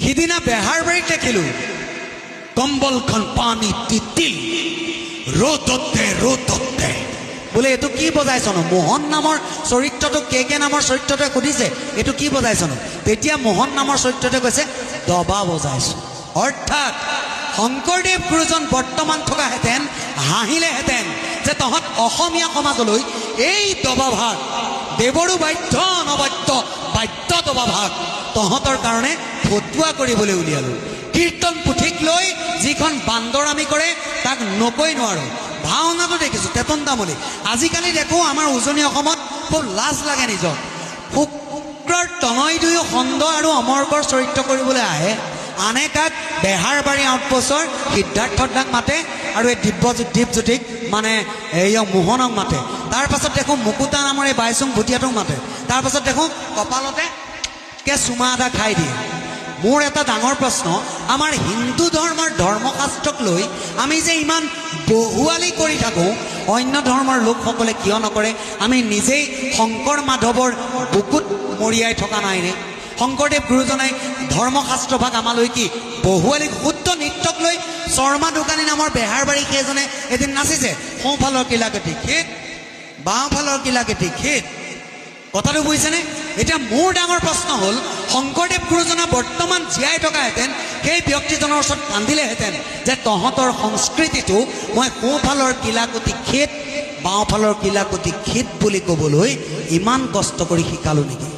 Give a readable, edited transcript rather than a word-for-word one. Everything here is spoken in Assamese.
সিদিনা বেহাৰবাৰীত দেখিলোঁ, কম্বলখন পানী তিতিল, ৰ'দত দে, ৰ'দত দে। বোলে, এইটো কি বজাইছনো? মোহন নামৰ চৰিত্ৰটো, কে কে নামৰ চৰিত্ৰটোৱে সুধিছে, এইটো কি বজাইছনো? তেতিয়া মোহন নামৰ চৰিত্ৰটোৱে কৈছে, দবা বজাইছো। অৰ্থাৎ শংকৰদেৱ গুৰুজন বৰ্তমান থকাহেঁতেন হাঁহিলেহেঁতেন যে তহঁত অসমীয়া সমাজলৈ এই দবা ভাগ, দেৱৰো বাদ্য অনবদ্য বাদ্য দবা ভাগ, তহঁতৰ কাৰণে ফটুৱা কৰিবলৈ উলিয়ালো। কীৰ্তন পুথিক লৈ যিখন বান্দৰামি কৰে, তাক নকৈ নোৱাৰো। ভাওনাটো দেখিছোঁ টেটন তামুলী। আজিকালি দেখোঁ আমাৰ উজনি অসমত, খুব লাজ লাগে নিজক, শুক্ৰৰ তনয় দুয়ো খণ্ড আৰু অমৰ্কৰ চৰিত্ৰ কৰিবলৈ আহে। আনে কাক, বেহাৰবাৰী আউটপোষ্টৰ সিদ্ধাৰ্থ দাক মাতে আৰু এই দিব্য দীপজ্যোতিক, মানে এই মোহনক মাতে। তাৰ পাছত দেখোঁ মুকুতা নামৰ এই বাইচুং ভুটীয়াটোক মাতে। তাৰ পাছত দেখোঁ কপালতে কে চুমা এটা খাই দিয়ে। মোৰ এটা ডাঙৰ প্ৰশ্ন, আমাৰ হিন্দু ধৰ্মৰ ধৰ্মশাস্ত্ৰক লৈ আমি যে ইমান বহুৱালি কৰি থাকোঁ, অন্য ধৰ্মৰ লোকসকলে কিয় নকৰে? আমি নিজেই শংকৰ মাধৱৰ বুকুত মৰিয়াই থকা নাইনে? শংকৰদেৱ গুৰুজনাই ধৰ্মশাস্ত্ৰ ভাগ আমালৈ কি বহুৱালি? শুদ্ধ নৃত্যক লৈ শৰ্মা দোকানী নামৰ বেহাৰবাৰী সেইজনে এদিন নাচিছে, সোঁফালৰ কিলাকুটি খিত, বাওঁফালৰ কিলাকুটি খিত। কথাটো বুজিছেনে? এতিয়া মোৰ ডাঙৰ প্ৰশ্ন হ'ল, শংকৰদেৱ গুৰুজনা বৰ্তমান জীয়াই থকাহেঁতেন সেই ব্যক্তিজনৰ ওচৰত কান্দিলেহেঁতেন যে তহঁতৰ সংস্কৃতিটো মই সোঁফালৰ কিলাকুটি খিত, বাওঁফালৰ কিলাকুটি খিত বুলি ক'বলৈ ইমান কষ্ট কৰি শিকালো নেকি?